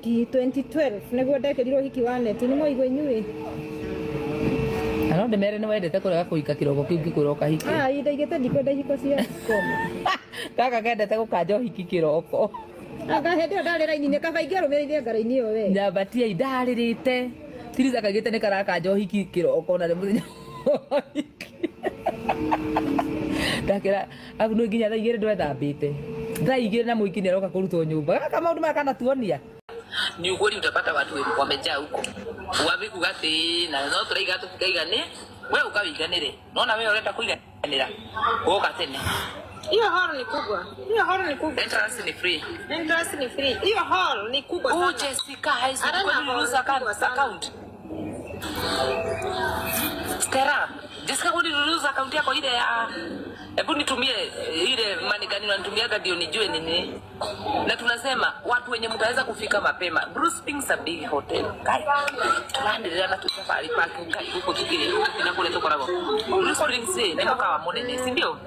Ũhiki 2012 nĩguo ndekĩrirwo ũhiki wa neti nĩ mwaigua inyuĩ. Na no ndĩmere nĩ wendete kũrega kũhika kĩroko kĩu ngĩkwĩra ũkahike. Ah, ndaigĩte ndikwenda ihiko cia koma. Gaka kendete gũkanja ũhiki kĩroko. Anga hĩndĩ ĩyo ndarĩ raini-inĩ kaba ingĩarũmĩrĩire ngara-inĩ ĩyo we. Nyambatia ndarĩrĩte. Tiriza kaigĩte nĩ karakanja ũhiki kĩroko na nĩ mũthenya wa ũhiki. Ndakĩra abu nĩ nginya thaa 2 ndwethambĩte. Thaa 2 na mũhiki nĩ aroka kũrutwo nyũmba. Gaka maũndũ maya kanatuonia. Ni ukweli utapata watu wamejaa huko. Wabi kuga ati na no turaiga tũtikaigane we ukawiganire. Nona we urenda kuiganira. Woka tene. Hiyo hall ni kubwa. Hiyo hall ni kubwa. Entrance ni free. Entrance ni free. Hiyo hall ni kubwa Oh, sana. Jessica High School. Arena Kwani hall lose ni kubwa account? sana. Account. Stella, Jessica kwani lose account yako ile ya hebu nitumie ile money gani unanitumiaga ndio nijue nini. Na tunasema watu wenye mtaweza kufika mapema. Bruce Springs a big hotel. Kai. Tunaendelea na tusafari park kai huko tukire tukina kule tukoragwo. Bruce Springs ni mukawa munene, si ndio?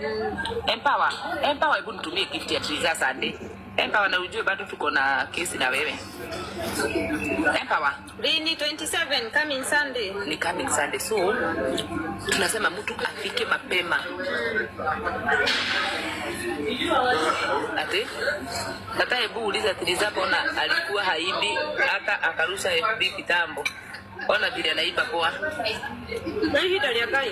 Empower. Empower hebu nitumie gift ya Triza Sunday. Empower na ujue bado tuko na kesi na wewe. Empower Lini 27 coming Sunday. ni coming Sunday, so tunasema mtu afike mapema. Ati hata hebu uliza Triza, mbona alikuwa haibi hata akarusha FB kitambo? Ona vile anaiba poa. Na ihinda rĩa Ngai.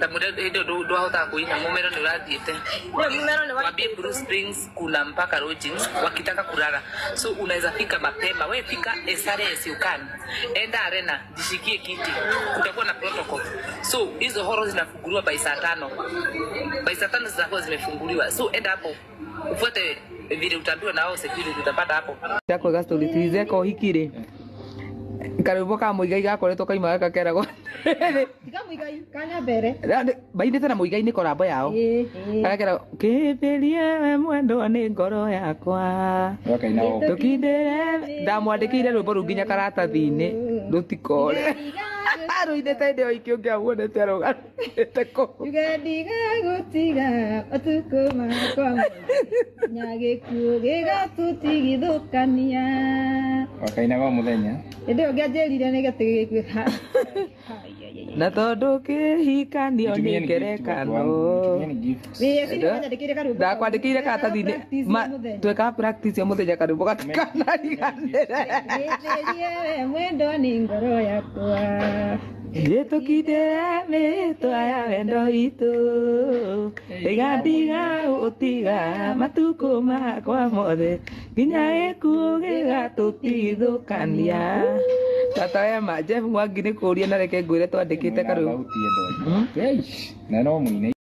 Ta muda hĩndĩ ĩyo ndwahotaga kuina mumero nĩ ũrathiĩte. Ndio mumero ni wa Waambie Blue Springs kuna mpaka lodging wakitaka kulala, so unaweza fika mapema. We fika as early as you can, enda arena, jishikie kiti, kutakuwa na protocol. So hizo horo zinafunguliwa by saa 5, by saa 5 zitakuwa zimefunguliwa. So enda hapo ufuate vile utaambiwa na wao security, utapata hapo. Kwega story tuizeka uhikire karwimbo ka Muigai gakoretwo kaima gaka keragwo Tiga Muigai kanya mbere. bainĩte na Muigai nĩ korambo yao. Ĩĩ. Agakera kĩmbĩrie we mwendwa nĩ ngoro yakwa tũkindĩre ndamwandĩkĩire rwĩmbo rũu nginya karatathi-inĩ rũtikore rũinĩte hĩndĩ ĩyo ikĩ ũngĩamuonete arũgamĩte kũu. Njuge ndigagũtiga matukũ makwa mothe, nginya gĩkuũ gĩgatũtigithũkania. Wakainaga o mũthenya. Hĩndĩ ĩyo ngĩanjĩrire nĩ gatĩ gĩkuĩ. Na tondũ kĩhikanio nĩ Nitumie ni gift, watu ngerekano wangu. Nitumie ni gift. Ndakwandĩkĩire karatathi-inĩ twekaga practice ya mũthenya karwĩmbo gatikanariganĩre. Gĩthĩrie we mwendwa nĩ ngoro yakwa. Gĩtũkindĩre mĩtwa ya wendo witũ ĩgandiga ũtiga matukũ makwa mothe nginya gĩkuũ gĩgatũtigithũkania. Tata wema Jeff Mwangi nĩ kũũria na reke ngwĩre twandĩkĩte karwĩmbo. Sauti endo. Eish, na no muine.